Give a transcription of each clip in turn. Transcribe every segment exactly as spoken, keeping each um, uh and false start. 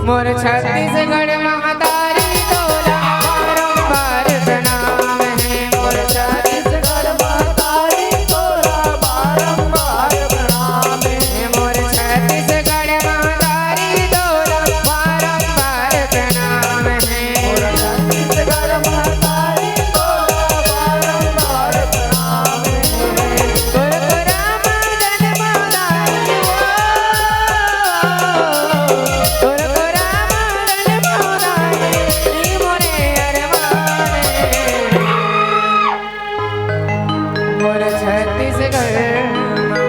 मोर छत्तीसगढ़ महतारी तोला बारंबार प्रणाम हे। मोर छत्तीसगढ़ महतारी तोला बारंबार प्रणाम हे। मोर छत्तीसगढ़ महतारी तोला बारंबार प्रणाम हे। मोर छत्तीसगढ़ महतारी तोला बारंबार प्रणाम हे। तोर कोरा मदन मदारी ओ, तोर कोरा मदन मदारी, ई मोरे अरमान हे। मोर छत्तीसगढ़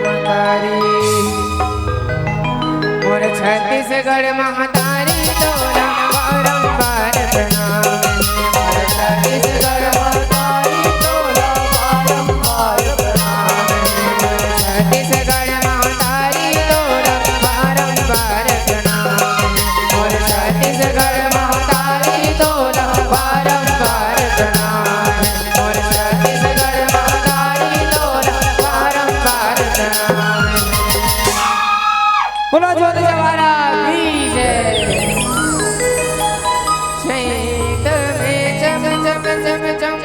महतारी, मोर छत्तीसगढ़ महतारी तोला बारंबार प्रणाम हे। मोर छत्तीसगढ़ महतारी तोला बारंबार प्रणाम हे। मोर छत्तीसगढ़ महतारी तोला बारंबार प्रणाम हे। मोर छत्तीसगढ़ महतारी तोला बारंबार प्रणाम हे। मोर छत्तीसगढ़ महतारी तोला बारंबार प्रणाम हे। बोलो जोत जवारा की जय। चैत में चम चम चम चम,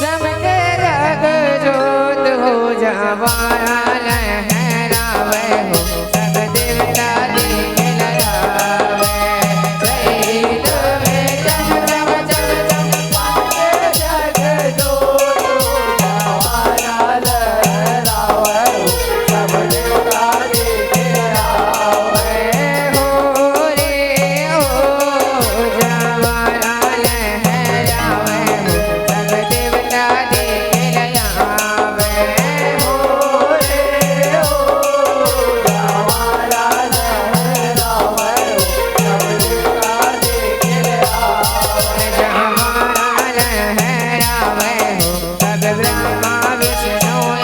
सबके जग जोत हो जवारा लहरावे हो, सब देवता देख लहरावे। चैत में चम चम चम चम, सबके जग जोत हो जवारा लहरावे हो, सब देवता देख लहरावे हो रे हो। जवारा लहरावे हो, सब देवता देख लहरावे हो रे हो। जवारा लहरावे हो, सब देवता देख लहरावे। जवारा लहरावे हो, सब ब्रह्मा विष्णु आवे।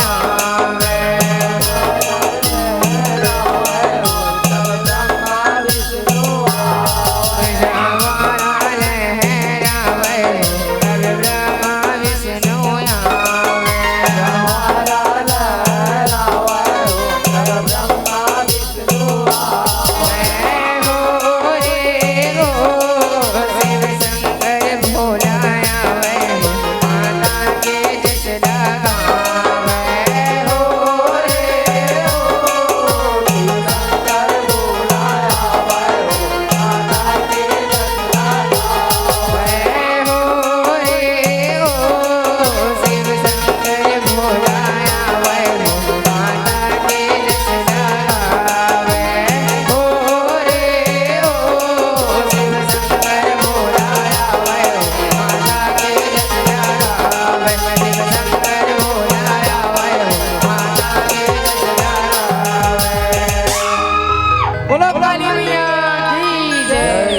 बोलो काली मैया की जय।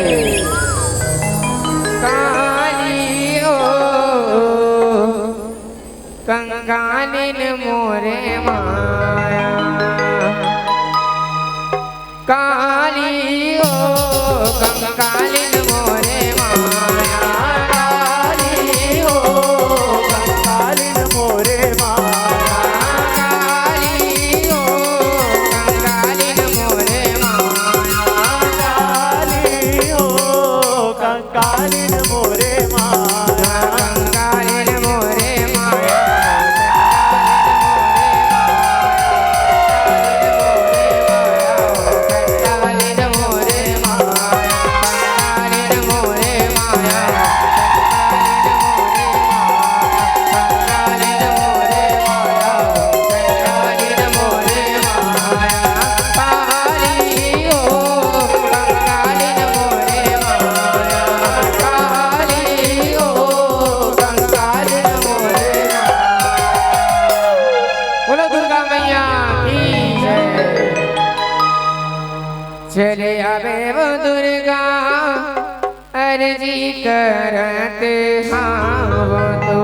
काली ओ कंकालिन मोरे माया, काली ओ कंकालिन मोरे माया, काली ओ कंकालिन मोरे माया, काली ओ कंकालिन मोरे माया, काली ओ कंकालिन मोरे माया, कंकालिन मोरे माया। बोलो दुर्गा मैया की जय। चले आवे वो दुर्गा, अरजी करत हाव तो।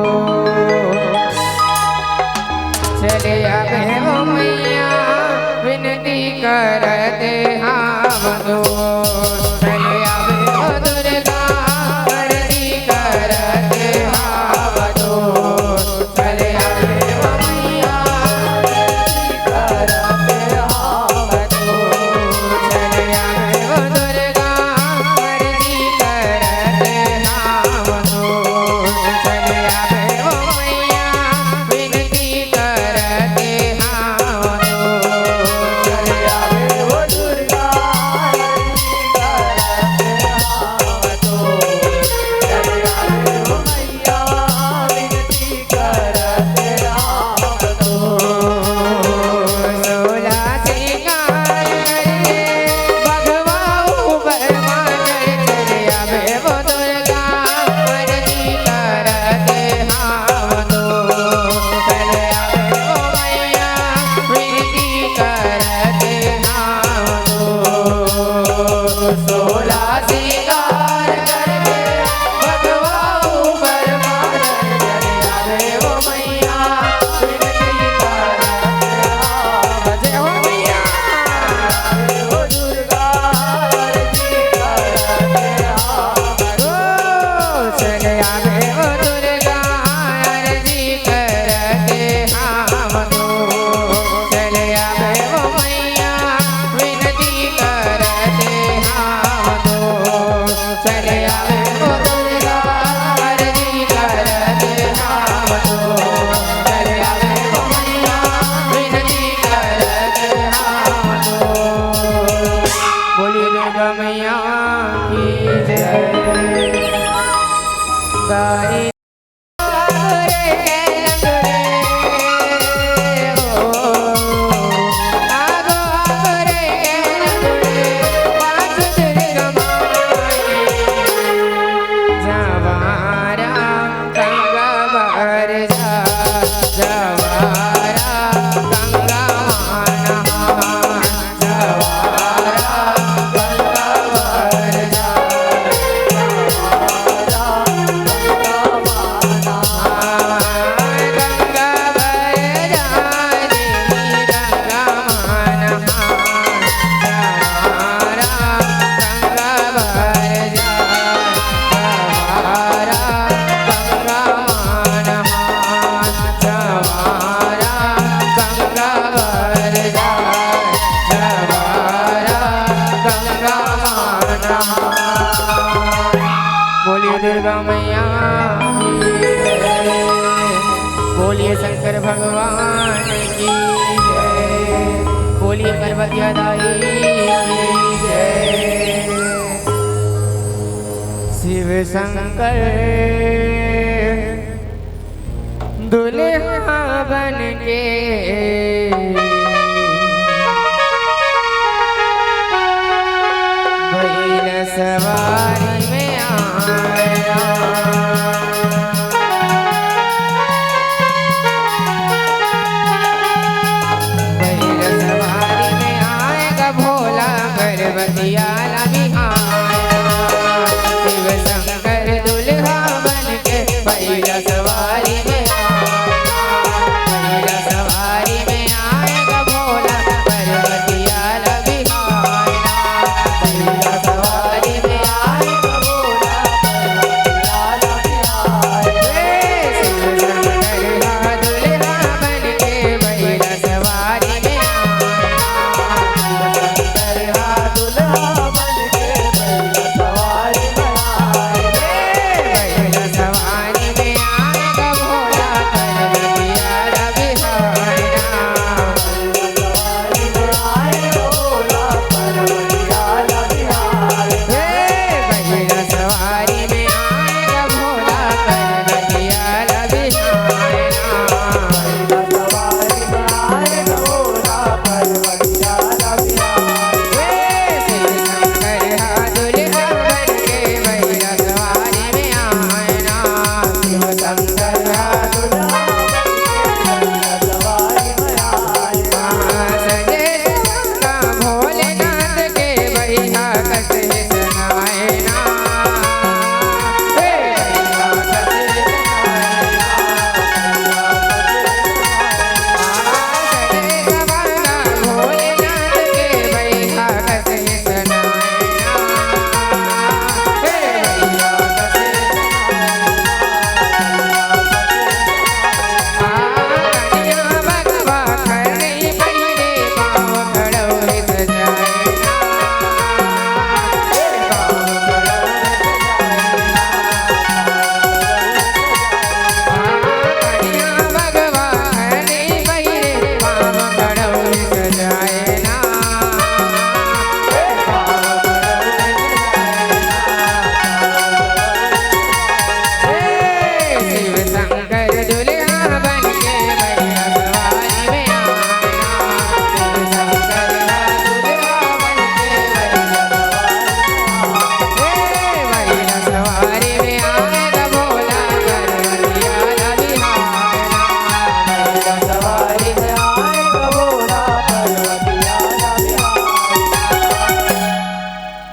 चले आवे वो मैया, विनती करत हाव तो। चले आवे वो दुर्गा, अरजी करत हाव तो। चले आवे वो मैया, विनती करत हाव मैया की जय। गाई बोलिए दुर्गा मैया की जय। बोलिए शंकर भगवान की जय। बोलिए पार्वती दाई की जय। शिव शंकर दुल्हा बन के बैल सवारी में आया। बैल सवारी में आएगा भोला, पार्वती वाला बिहार। शिव शंकर दुल्हा बन के बैल सवारी में आएगा, बैल सवारी में आएगा भोला, पार्वती वाला बिहार। बैल सवारी में आएगा भोला, पार्वती वाला बिहार। हे शिव शंकर दुल्हा बन के बैल सवारी में आया।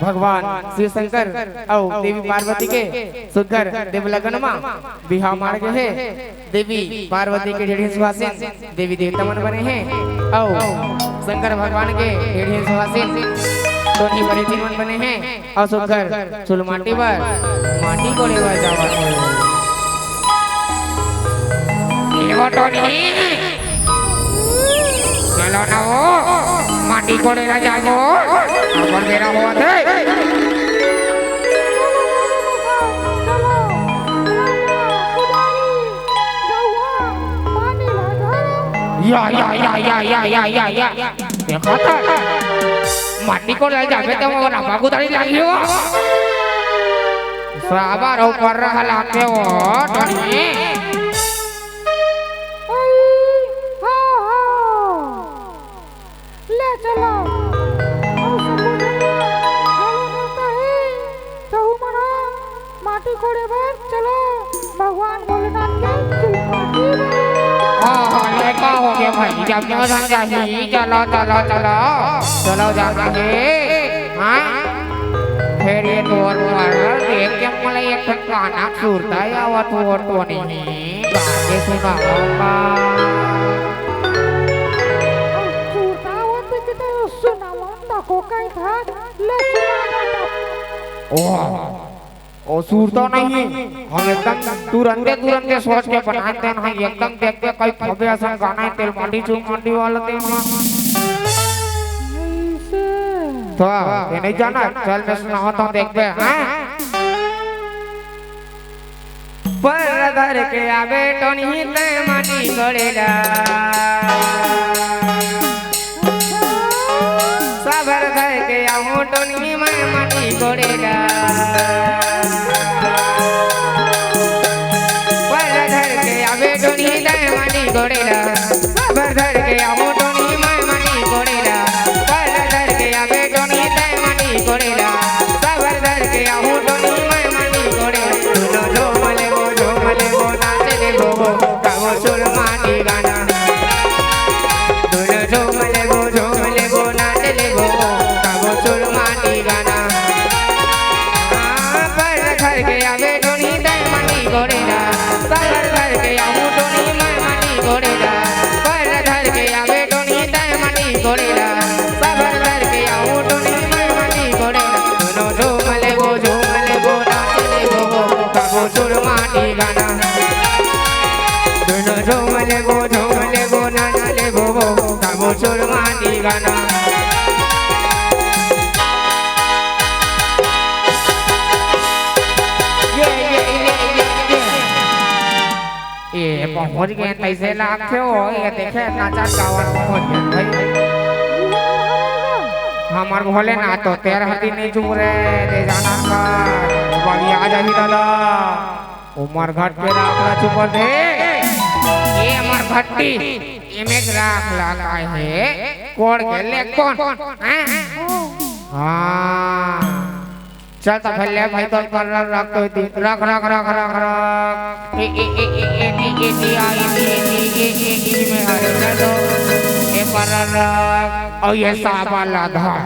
भगवान शिव शंकर अउ देवी पार्वती के सुघर देव लगन मा बिहाव माड़ गे हे। देवी पार्वती के ढेढ़ी सुहासिन देवी देवता मन बने हे अउ शंकर भगवान के ढेढ़ी सुहासिन टोनी परेती मन बने हे अउ सुघर चुलमाटी बर माटी कोड़े बर जावत हे। ए वो टोनी, चलो ना वो, माटी कोड़े ला जाबो, अब्बड़ बेरा होवत हे। या, या, या। देखा था? माटी कोड़े ल जाबे त मोर रापा कुदारी लागही वो। साबर ऊपर रह लाके वो टोनी। ले चलो। अउ सबो झन ला घलो नेवता हे, तहू मन ह माटी कोड़े बर चलो, भगवान भोलेनाथ के चुलमाटी बर। हाँ, हाँ, ले का हो गया भाई, जब नो झन जाही, चलो, चलो, चलो, चलो जाना हे, हाँ? फेर ये तोर पर देख के मोला एक ठन गाना सुरता आवत हे वो टोनी, गा के सुनावव का? सुरता आवत हे कि तो सुनावव। तको कही था, ले सुना दे तो। ओ, ओ सुरता नहीं, हम एकदम तुरंते, तुरंते सोच के बनाए तेन ह, एकदम देख के कई फबे असन गाना हे, तेल माटी चुल माटी वाला तेन ह। ऐसे। तो, ये नहीं जाना, चल मैं सुनावत हूँ, देखबे, हाँ? पर धर के आबे टोनी तैं माटी कोड़े ला। साबर धर के आहूँ टोनी मैं माटी कोड़े ला। पर धर के आबे टोनी तैं माटी कोड़े ला। साबर धर के आहूँ टोनी मैं माटी कोड़े ला। पर धर के आबे टोनी तैं माटी कोड़े ला। साबर धर के आहूँ टोनी मैं माटी कोड़े ला। दुनो झूम लेबो, झूम लेबो, नाच लेबो वो, गाबो चुल माटी गाना। दुनो झूम लेबो, झूम लेबो, नाच लेबो वो, गाबो चुल माटी गाना। हाँ, पर धर के आबे टोनी तैं माटी कोड़े ला। साबर धर के आहूँ टोनी मैं माटी कोड़े ला। पर धर के आबे टोनी तैं माटी कोड़े ला। साबर धर के आहूँ टोनी मैं माटी कोड़े ला। दुनो झूम लेबो, झूम लेबो, नाच लेबो वो, गाबो चुल माटी गाना। दुनो झूम लेबो, झूम लेबो, नाच लेबो वो, गाबो चुल माटी गाना। ये, ये, ये, ये, ये। ए, पहुँच गेन तइसे लागथे वो, ये देखे, नाचत गावत पहुँच गेन भाई। हमर भोलेनाथ तो तेरा हती नहीं चुप रे, दे जाना का, बगिया आ जाही दादा। उमर घट के राख ला चुप दे। ए, अमर घट्टी, एमे राख ला काहे, कोड़ के ले कौन? हैं? हाँ। चल त फेर ले भाई, तोर पर रख, रख तो दी, रख, रख, रख, रख, रख। ए, ए, ए, ए, ए, टी, ए, टी, आ, ए, टी, ए, टी, ए, ए, ई में आ, चल तो। ए पर रख, अउ ये साबा ला धर।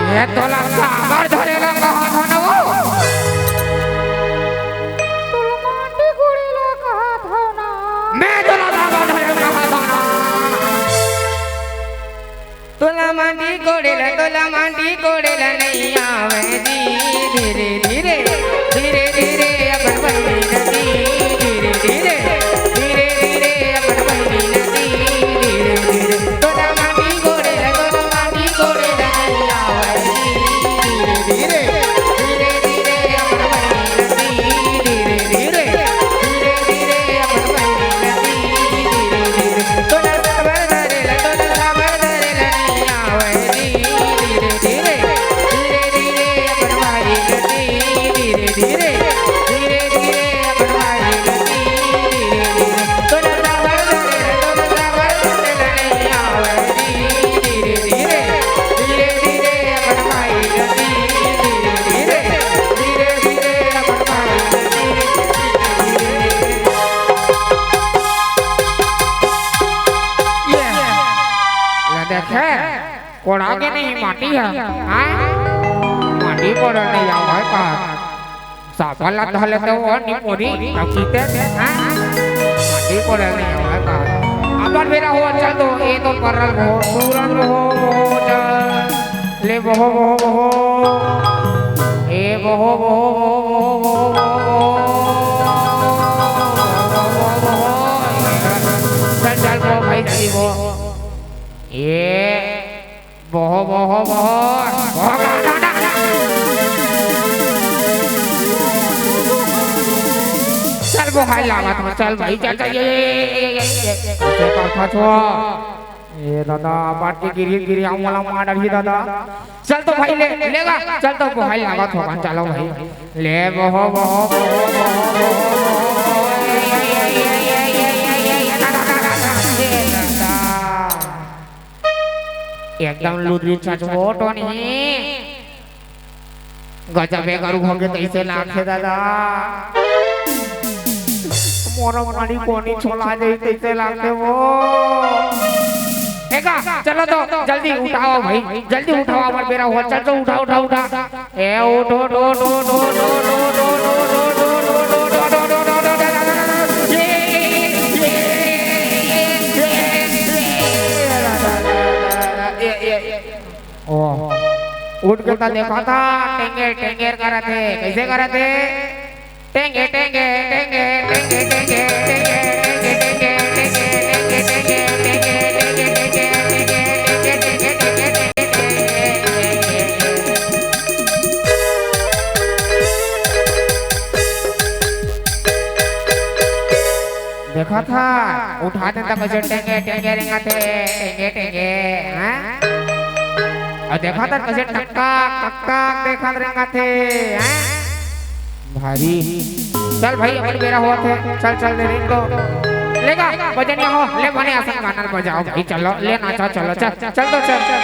ये तोला साबर धरे ला कहा था ना वो? तोला माटी कोड़े ला कहा था ना। मैं तोला साबर धरे ला कहा था ना। तोला माटी कोड़े ला, तोला माटी कोड़े ला नहीं आवे जी। धीरे धीरे, धीरे धीरे अपन बहिनी नदी। धीरे धीरे, धीरे धीरे अपन बहिनी नदी। धीरे धीरे, तोला माटी कोड़े ला, तोला माटी कोड़े ला नहीं आवे जी। धीरे धीरे, धीरे धीरे अपन बहिनी नदी। धीरे धीरे, धीरे धीरे अपन बहिनी नदी। धीरे धीरे, तोला साबर धरे ला, तोला साबर धरे ला नहीं आवे जी। धीरे धीरे, धीरे धीरे अपन भाई गति। धीरे धीरे, धीरे धीरे अपन भाई गति। धीरे धीरे, तोला साबर धरे ला, तोला साबर धरे ला नहीं आवे जी। धीरे धीरे, धीरे धीरे अपन भाई गति। धीरे धीरे, धीरे धीरे अपन भाई गति। ये, ला देखे। कोड़ा के नहीं माटी है, हाँ? माटी कोड़ा नहीं आवा है का? साबा ला धले तो वो नहीं मोरी, तब सीते, हाँ? माटी कोड़ा नहीं आवा है का? अपन मेरा हो, चल दो, ये तो परल हो, पूरन हो, हो, चल। ले बहो, बहो, बहो। ए बहो, बहो, बहो। चल, चल, बहो, भाई, चल, बहो। ए बहो, बहो, बहो। बहो, बहो, बहो, बहो। चल, बहो, हाय, लागत हे, चल भाई, चल, चल, ये, ये, ये, ये, ये, ये, ये, ये, ये, ये, ये, दादा, बात के गिरी, गिरी, हम वाला मार डाली, दादा। चल तो भाई, ले, लेगा, चल तो भाई, लागत होगा, चलो भाई। ले, बहो, बहो, बहो, बहो, बहो, बहो, बहो, ये, ये, ये, ये, ये, ये, ये, ये, दादा, दादा, दादा, ये, दादा। एकदम लुदरी छछवो टोनी। गजबे गरू होगे तइसे लागथे दादा। मोरो माड़ी कोनी छोला जाई तइसे लागथे वो। एका, चलो तो, जल्दी उठाओ भाई, जल्दी उठाओ, हमर बेरा हो, चल तो उठा, उठा, उठा। ए, उठ, उठ, उठ। ओ, उठ के त देखा था, टेंगे, टेंगे करत हे। कइसे करत हे? टेंगे, टेंगे, टेंगे, टेंगे, टेंगे। देखा था, उठा दे त कइसे टेंगे, टेंगे रेंगत हे, टेंगे, टेंगे, हाँ? अउ देखा था कइसे टकटक, टकटक देखत रेंगत हे, हैं? भारी। चल भाई, अपन बेरा होवत हे, चल, चल दे रे तो। लेगा, बजनिया हो, ले बने असन गाना बजाओ भाई, चलो, ले नाचा, चलो, चल, चल तो, चल, चल।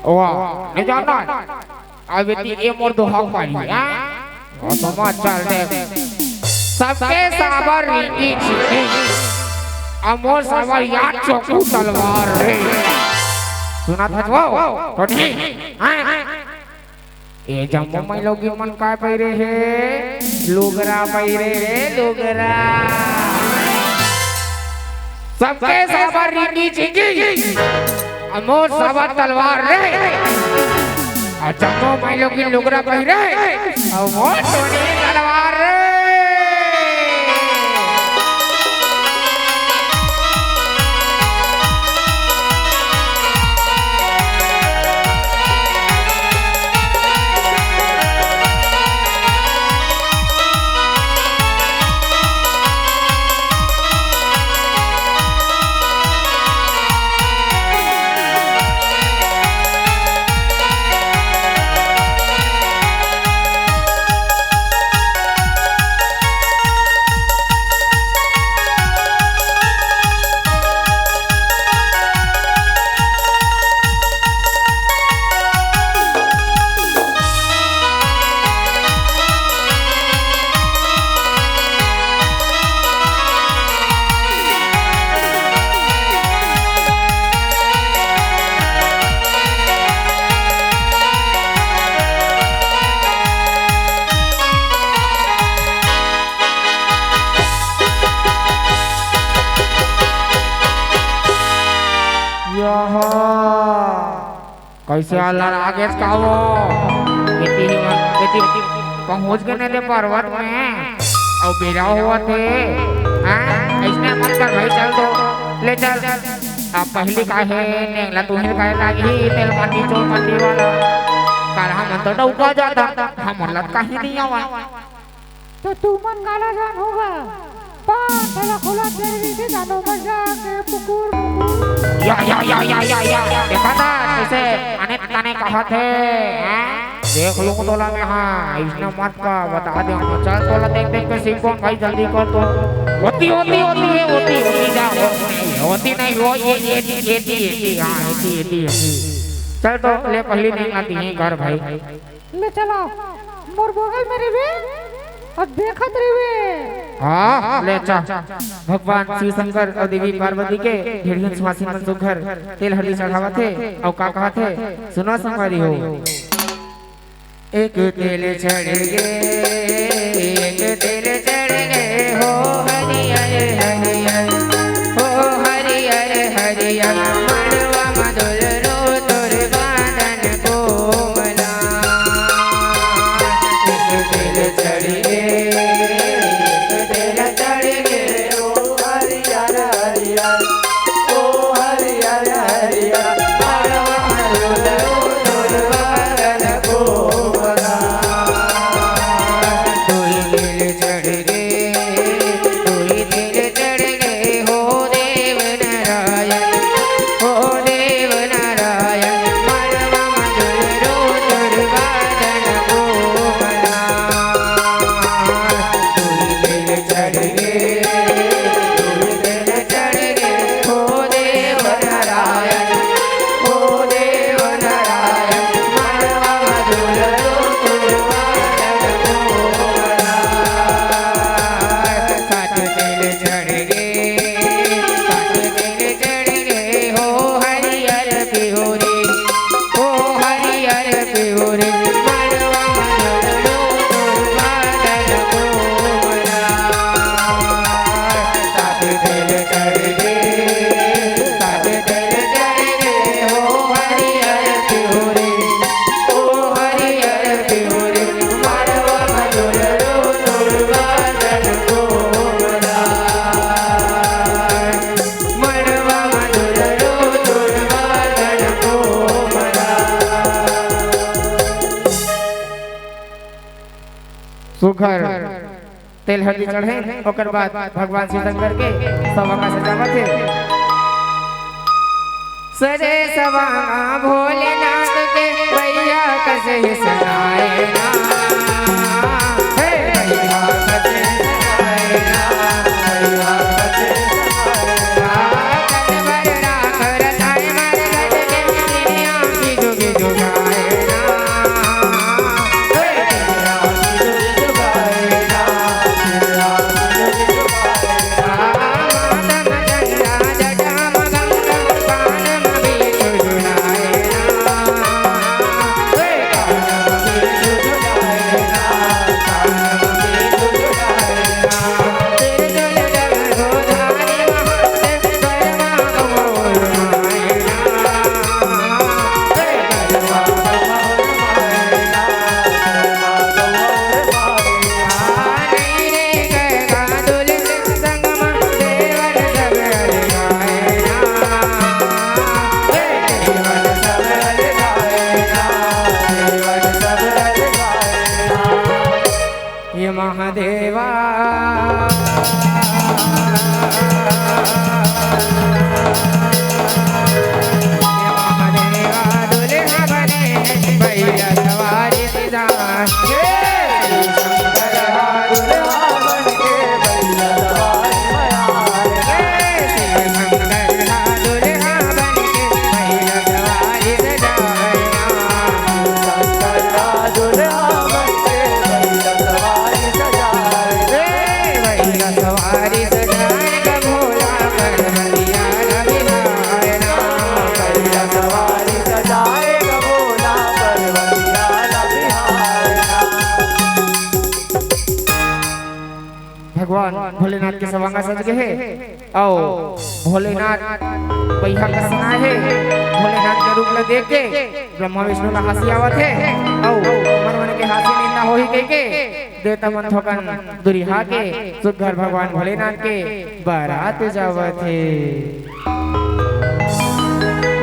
वाह, नहीं जानना है। अब इतनी ए मोर दोहा पाली, हाँ? और तो मत चल दे। सबके साबर रिंगी झिंगी, अउ मोर साबर या चोकू तलवार रे। सुना था वो? तो नहीं? हाँ? ए जम्मो माईलोगिन मन काय पहिरे हे? लुगरा पहिरे हे, लुगरा। सबके साबर रिंगी झिंगी, अउ मोर साबर तलवार रे। अउ जम्मो माईलोगिन लुगरा पहिरे, अउ मोर टोनी तलवार रे। यहा। कइसे आलर आगेच का वो? एती ही मन, एती पहुँच गे ने दे पर्वत में। अउ बेरा होवत हे। हाँ? अइसने मत कर भाई, चल तो। ले चल। अब पहिली काहे, नेंगला तुहिल काहे लागी, तेल माटी, चोल माटी वाला। काल हमन तो डौका जाता, हमन ला काहे नहीं आवा? तो तुमन काला जान होगा, पान थला खुला तेरे रीति जानो मजा के पुकुर पुकुर। या, या, या, या, या, या, देखा था, कइसे आने ताने कहत हे, हैं? देख लूं तोला मैं, हाँ, अइसने मत का, बता दे, हम चल तोला देख देख के सीख कौन भाई, जल्दी कर तो। होती, होती, होती है, होती, होती जा, हो-, होती नहीं, वो ये, ये, ये, ये, ये, हाँ, ये, ये, ये, ये। चल तो, ले पहली नहीं आती है घर भाई। ले चला, मोर बगल में रहिबे, अब देखत रहिबे। हाँ, ले अच्छा। भगवान शिव शंकर अउ देवी पार्वती के ढेड़हिन सुवासिन मन सुघर तेल हरदी चढ़ावत हे अउ का कहत हे, सुनो संगवारी हो। एक तेल चढ़ गे, एक तेल चढ़ गे हो, हरियर हरियर हो, हरियर हरियर। मड़वा म दुलरू तोर बादन कोमला। एक तेल चढ़ गे, एक तेल चढ़ गे हो, हरियर हरियर हो, हरियर हरियर। मड़वा म दुलरू तोर बादन कोमला। दुई तेल चढ़ गे, दुई तेल चढ़ गे हो, देव नारायण हो, देव नारायण। मड़वा म दुलरू तोर बादन कोमला। दुई तेल चढ़ गे, दुई तेल चढ़ गे हो, देव नारायण हो, देव नारायण। मड़वा म दुलरू तोर बादन कोमला। सात तेल चढ़ गे, सात तेल चढ़ गे हो, हरियर पिहुरी हो, हरियर पिहुरी। मड़वा म दुलरू तोर बादन कोमला। सात तेल चढ़ गे, सात तेल चढ़ गे हो, हरियर पिहुरी हो, हरियर पिहुरी। मड़वा म दुलरू तोर बादन कोमला। मड़वा म दुलरू तोर बादन कोमला। सुघर तेल हरदी चढ़े, ओकर बाद भगवान शिव शंकर के सवांगा सजावत हे। सजे सवांगा भोलेनाथ के, भैया कसे सनाए ना। हे भैया कसे सनाए ना, भैया कसे सनाए ना। कटवर राख रसाए मरगट के, दुनिया की जुग जुगाए ना। ये महादेवा। भगवान भोलेनाथ के सवांगा सज गे हे, अउ भोलेनाथ बइहा कसन आए हे। भोलेनाथ के रूप ल देख के ब्रह्मा विष्णु ला हंसी आवत हे, अउ हमर मन के हंसी निंदा होही कहिके देवता मन थोकन दुरिहा के सुघर भगवान भोलेनाथ के बरात जावत हे।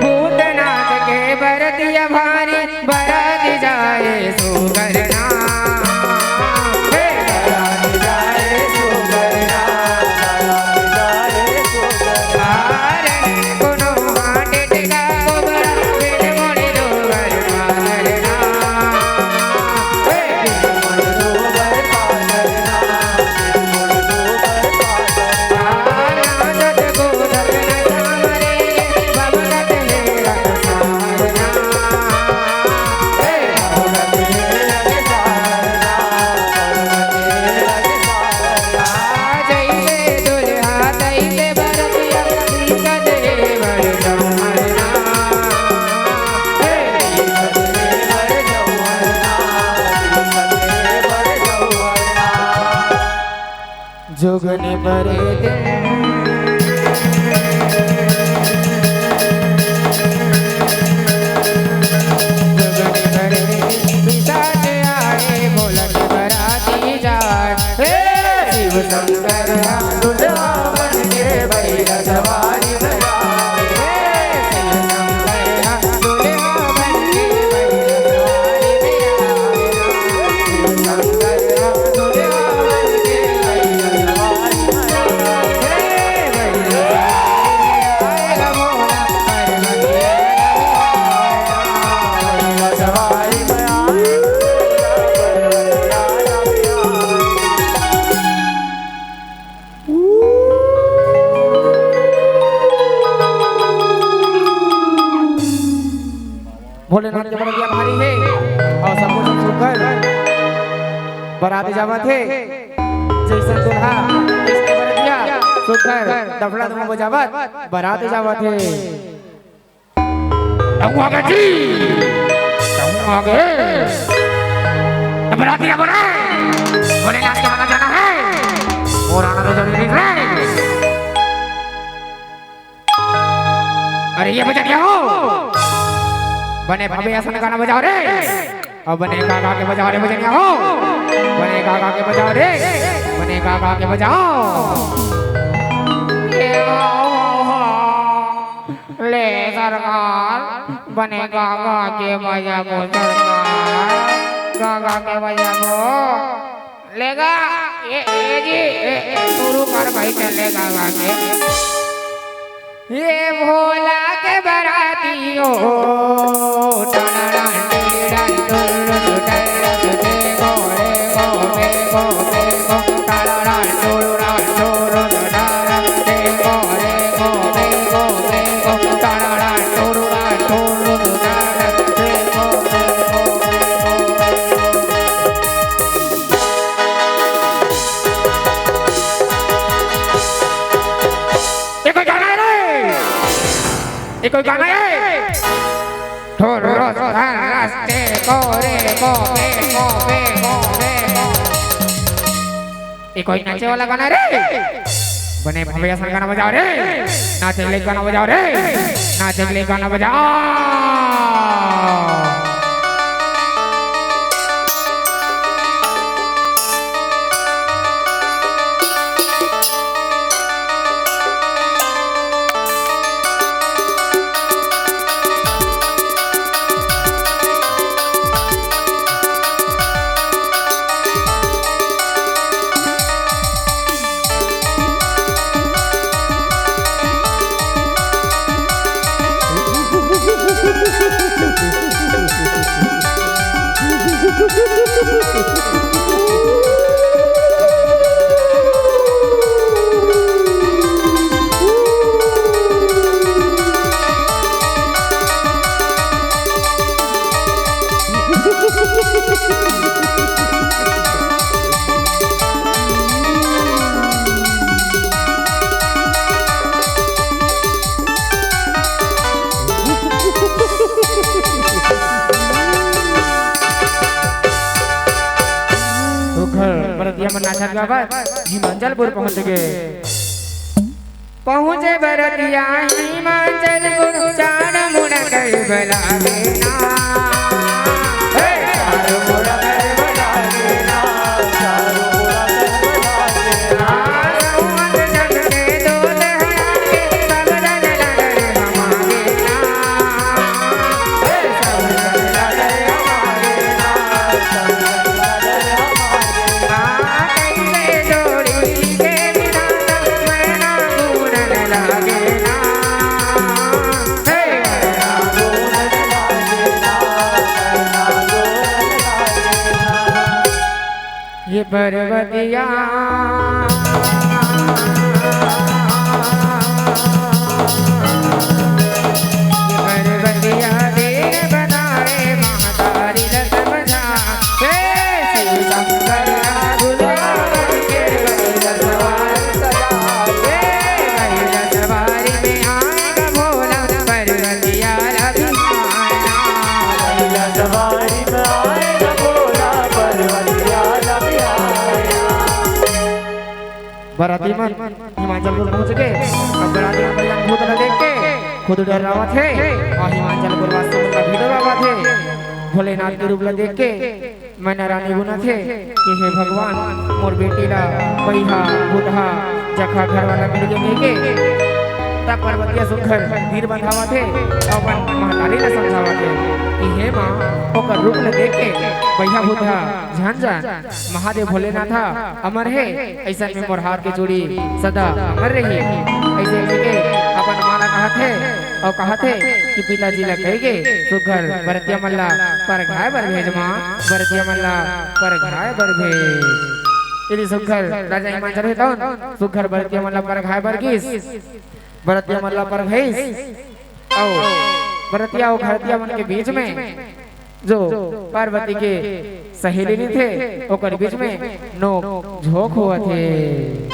भूतनाथ के बरतिया भारी, बरात जाए सुघर नाथ। हे बरात जाए सुघर नाथ, बरात जाए सुघर नाथ। हारन कोनो हाथ टिका कोबरा, बिन मोड़े दो बार पार नाथ। हे बिन मोड़े दो बार पार नाथ। गगन भरे दिन, गगन भरे दिन पिसाच आए, भोला के बराती जाए। हे शिव शंकर दुल्हा बन के बैला सवारी में आए। हे शिव शंकर दुल्हा बन के बैला सवारी में आए। भोलेनाथ के बरतिया भारी हे अउ सब कुछ सुघर बरात जावत हे। जइसन दूल्हा तइसने बरतिया सुघर डफड़ा धुन बजावत बरात जावत हे। कहूँ आगे जी, कहूँ आगे। तो बराती अब रे, भोलेनाथ के मना जाना हे। अउ आना तो जरूरी हे। अरे ये बजनिया हो, बने भावे असन गाना बजाओ रे। अउ बने गा गा के बजाओ रे बजनिया हो, बने गा गा के बजाओ रे, बने गा गा के बजाओ। ये आओ, आओ, आओ। ले सरकार, बने गा गा के बजाबो सरकार, गा गा के बजाबो। ले गा, ए, ए जी, ए, ए, शुरू कर भाई, चल ले गा गा के। ये भोला के बराती हो। ये कोई गाना है रे? ये कोई गाना है? ढोल रोज हर रास्ते को रे को बे को बे को बे को। ये कोई नाचे वाला गाना रे? बने भैया सन गाना बजाओ रे, नाचे वाले गाना बजाओ रे, नाचे वाले गाना बजाओ। तो घर बरतिया मन नाचत गावत हिमाचलपुर पहुंच गे। पहुंचे बरतिया हिमाचलपुर, चार मुड़ा कर बलावे ना। हे, चार मुड़ा कर बलावे ना, चार मुड़ा कर बलावे ना। संग जग के दो दहया के, सब जन लड़ हमारे ना। हे, सब जन लड़ हमारे ना, सब जन लड़ हमारे ना। कैसे जोड़ी के विधाता, मैं ना पूरन लागे ना। हे! ये पर्वतिया, ये पर्वतिया देर बनाए महतारी ल समझा। हे शिव शंकर ना दुल्हा बन के गरुड़ सवार सजा। हे गरुड़ सवारी में आएगा भोला, पर्वतिया ला भी आएगा। गरुड़ सवारी में आएगा भोला, पर्वतिया ला भी आएगा। बराती मन हिमाचलपुर पहुंच के, अब बराती मन भैया भूत ला देख के खुद डर्रावत हे, अउ हिमाचलपुर वासी मन ला भी डर्रावत हे। भोलेनाथ के रूप ला देख के मैना रानी गुनत हे कि हे भगवान, मोर बेटी ला बइहा, भूतहा, जखा घर वाला मिल गे कहिके। तब पार्वतिया सुग्घर धीर बंधावत हे, अपन महतारी ला समझावत हे कि हे माँ, ओकर रूप ला देख के बइहा, भूतहा झन जान, महादेव भोलेनाथ ह अमर हे, अइसन में मोर हाथ के चूड़ी सदा अमर रही। अइसे कहिके अपन माँ ला कहत हे अउ कहत हे कि पिताजी ला कहिके सुग्घर बरतिया मन ला परघाय बर भेज माँ, बरतिया मन ला परघाय बर भेज। यदि सुग्घर राजा हिमाचल हे तउन सुग्घर बरतिया मन ला परघाय बर गिस, बरतिया मन ला परघाइस। अउ बरतिया अउ घरतिया मन के बीच में जो पार्वती के सहेली रहिथे, ओकर बीच में नोक झोंक होवत हे।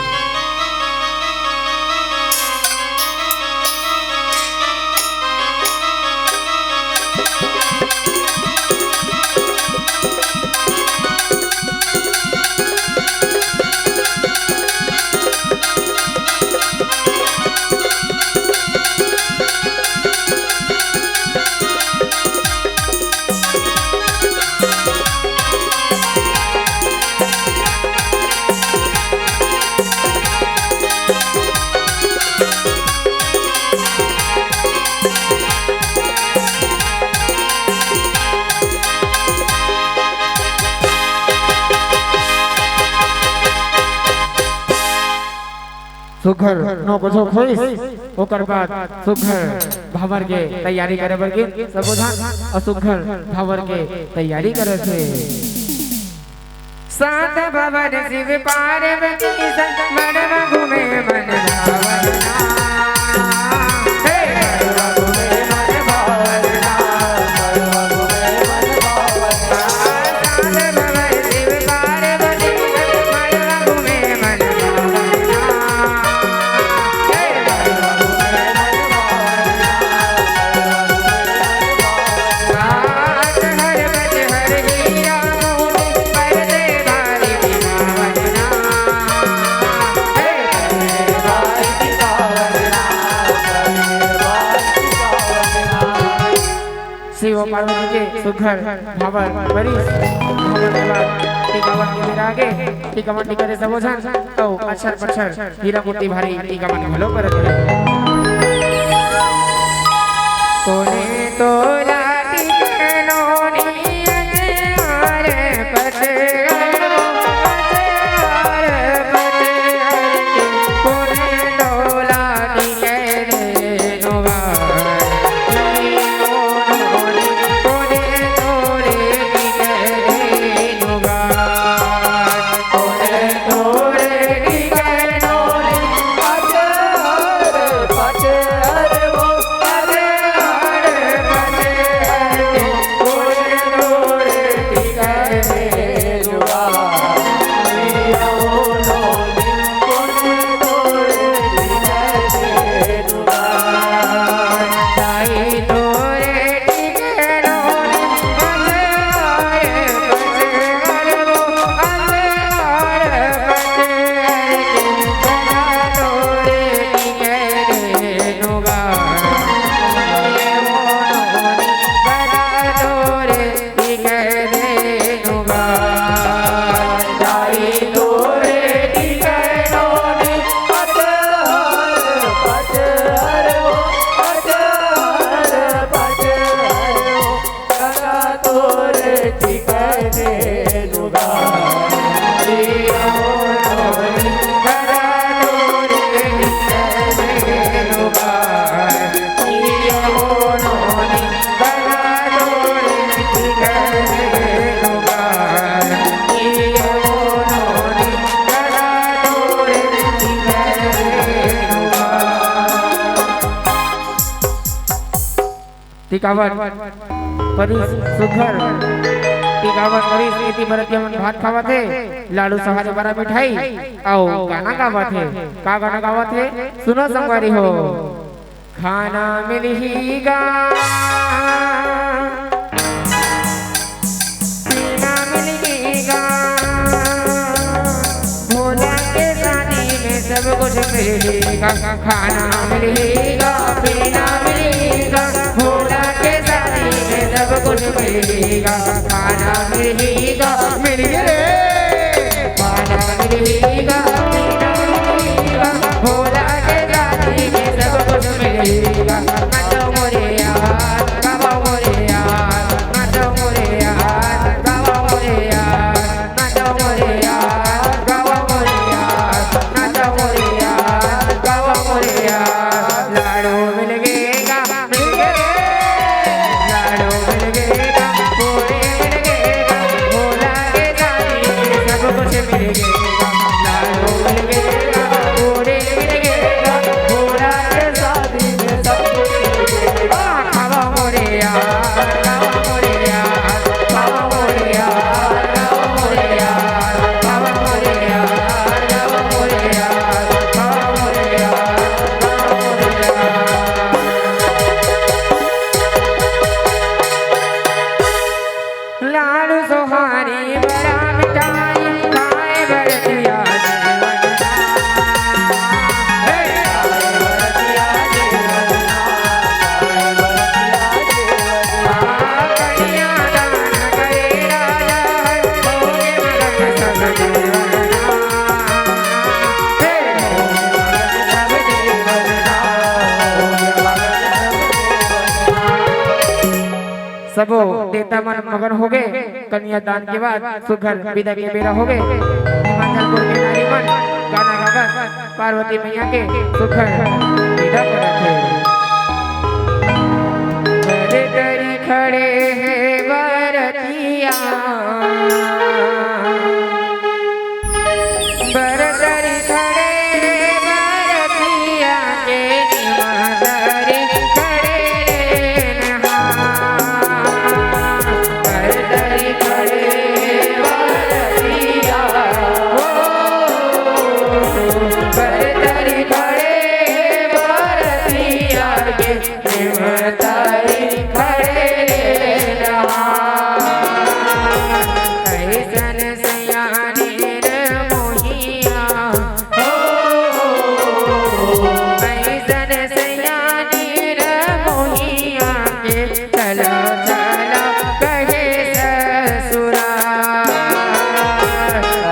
सुघर नौ बजे होइस, ओकर बाद सुघर भांवर के तैयारी करे बर गिन सबो झन, अउ सुघर भांवर के तैयारी करत हे। सात भवन शिव पार्वती संग, मनवा घूमे मन भावना। हे! शिव पार्वती के सुघर भांवर परिस, भांवर के बाद टीकावन के बेरा आगे, टीकावन टीका दे सबो झन, अउ अक्षर पक्षर हीरा मोती भारी टीकावन घलो करत हे। कोने तोला टीकनो नी अरे पछे टीकावन परिस सुघर, टीकावन परिस, एती बरतिया मन भात खावत हे, लाडू सोहारी बरा मिठाई, अउ गाना गावत हे। का गाना गावत हे? सुनो संगवारी हो। खाना मिलही गा, पीना मिलही गा, भोला के शादी में मिलेगा, खाना मिलेगा, पीना मिलेगा, भोला के शादी में सब कुछ मिलेगा। खाना मिलेगा, मिलेगा रे। खाना मिलेगा, पीना मिलेगा, भोला के शादी में सब कुछ मिलेगा। नाचो मोरे यार, गाओ मोरे यार, नाचो मोरे यार, गाओ मोरे यार। नाचो मोरे यार, गाओ मोरे यार, नाचो मोरे यार, गाओ मोरे यार। लाडू मिल गएगा, मिल गए। लाडू मिल गएगा, पूड़ी मिल गएगा, भोला के शादी में सब कुछ मिल गएगा। लाडू मिल गएगा, पूड़ी मिल गएगा, भोला के शादी में सब कुछ मिल गएगा। खाओ मोरे यार, खाओ मोरे यार, खाओ मोरे यार। लाडू सोहारी बड़ा मिठाई खाए बरतिया जीवन। सबो देवता मन मगन हो गए। कन्यादान के बाद सुघर विदा के बेरा हो गए। हिमाचलपुर के नारी मन गाना गावत पार्वती मैया के सुघर विदा करत हे। बरतरी खड़े हे बरतिया, बरतरी खड़े हे बरतिया के निमतरी खड़े रे नहा। बरतरी खड़े हे बरतिया, ओ, बरतरी खड़े हे बरतिया के निमतरी खड़े रहा। अइसन सयानी रे मोहिया, हो, अइसन सयानी रे मोहिया के चलो, चलो कहे ससुरा।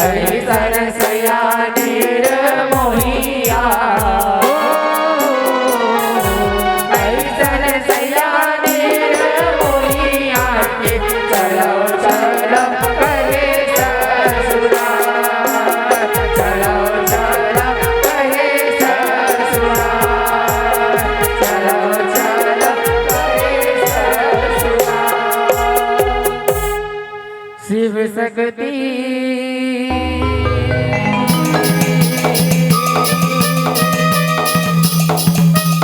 अइसन सयानी रे मोहिया, ओ, अइसन सयानी रे मोहिया के चलो, चलो कहे ससुरा। चलो, चलो कहे ससुरा। चलो, चलो कहे ससुरा। शिव शक्ति,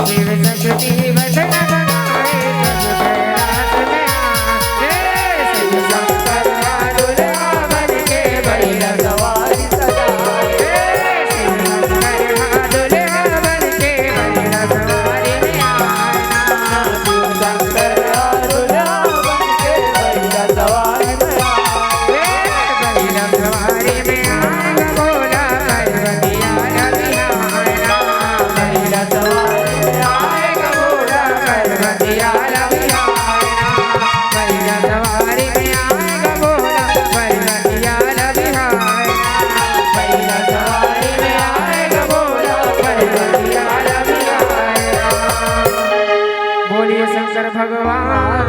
शिव शक्ति वचन बनाए सब कैलाश में आए। शिव शंकर दुल्हा बन के बैला सवारी सजाए। शिव शंकर दुल्हा बन के बैला सवारी में आए। शिव शंकर दुल्हा बन के बैला सवारी में आए। बैला सवारी में आएगा भोला, पर्वतिया रविहाना। बैला सवारी में आएगा भोला, पर्वतिया रविहाना। बैला सवारी में आएगा भोला, पर्वतिया रविहाना। बैला सवारी में आएगा भोला, पर्वतिया रविहाना। बोलिए शंकर भगवान